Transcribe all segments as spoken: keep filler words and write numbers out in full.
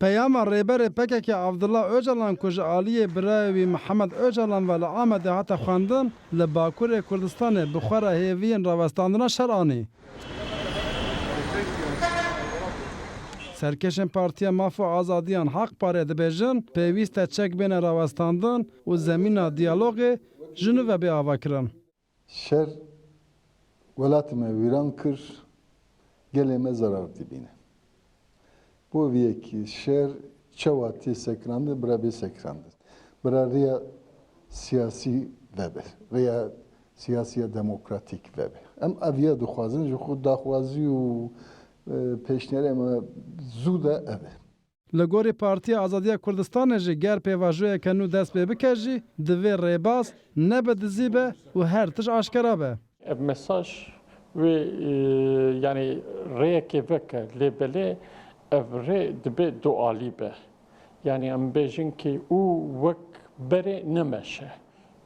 Peyama Rêberê P K K Abdullah Ocalan ku ji aliyê birayê wî Mihemed Ocalan ve li Amedê hate xwendin, li Bakurê Kurdistanê bi xwe re hêviyên rawestandina şer anî. Serkêşên Partiya Maf û Azadiyan Haq Parê dibêjin, pêwîst e çek bêne rawestandin û zemîna diyalogê ji nû ve bê avakirin. Şer welatê me wîran kir, gelê me zerar dibîne. Bo vê yekê şer çawa tê sekirandin, bira bê sekirandin. Bira rêya siyasî vebe, rêya siyasiya demokratîk vebe. Em ev ya dixwazin, ji xwe daxwazî û, e, pêşniyarê me zû de ev e. Li gorî Partiya Azadiya Kurdistanê jî ger pêvajoyeke nû dest pê bike jî, divê rêbaz ne bi dizî be û her tişt aşkera be. Ev mesaj wê, e, yanî rêyekê veke, lê belê ev rê dibe dualî be. Yanî em bêjin kî û wek berê nemeşe.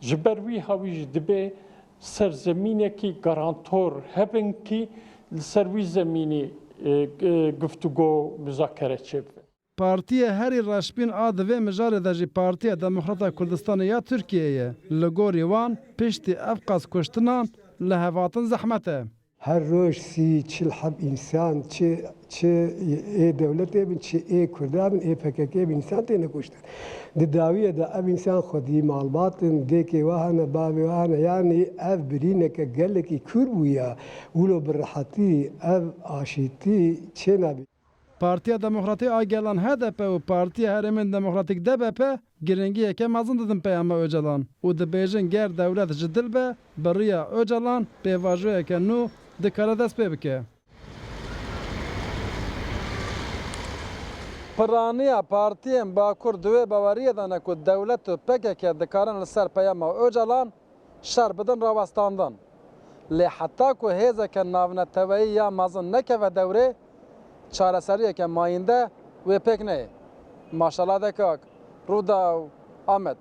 Ji ber wî hawî jî dibê serzemînekî garantor hebin kî li ser wî zemînî, e, e, guftûgo, muzakere çêbibe. Partiyê herî reşbîn a di vê mijarê de jî Partiya Demokrata Kurdistanê ya Tirkiyeyê ye. Li gorî wan piştî ev qas kuştinan li hev hatin zehmet e. Her roj sî çil heb însan, çi, çi ê dewletê bin, çi ê Kurda bin, ê P K K bin, însan têne kuştin. Di dawiyê de ev însan xwedî malbat in, dêkê we hene, bavê we hene, yanî ev birîneke gelekî kûr bûye, wilo bi rehetî ev aşîtî çênabî. Partiya Demokratîk a Gelan H D P û Partiya Herêmên Demokratîk D B P giringiyeke mezin didin peyama Ocalan û dibêjin ger dewlet ji dil be, bi riya Ocalan pêvajoyeke nû dikare dest pê bike. Piraniya partiyên Bakur di wê baweriyê de ne ku dewlet û P K K dikarin li ser peyama Ocalan şer bidin rawestandin. Lê heta ku hêzeke navneteweyî ya mezin nekeve dewrê, çareseriyeke mayînde wê pêk neyê. Maşala Dekak, Rûdaw, Amed.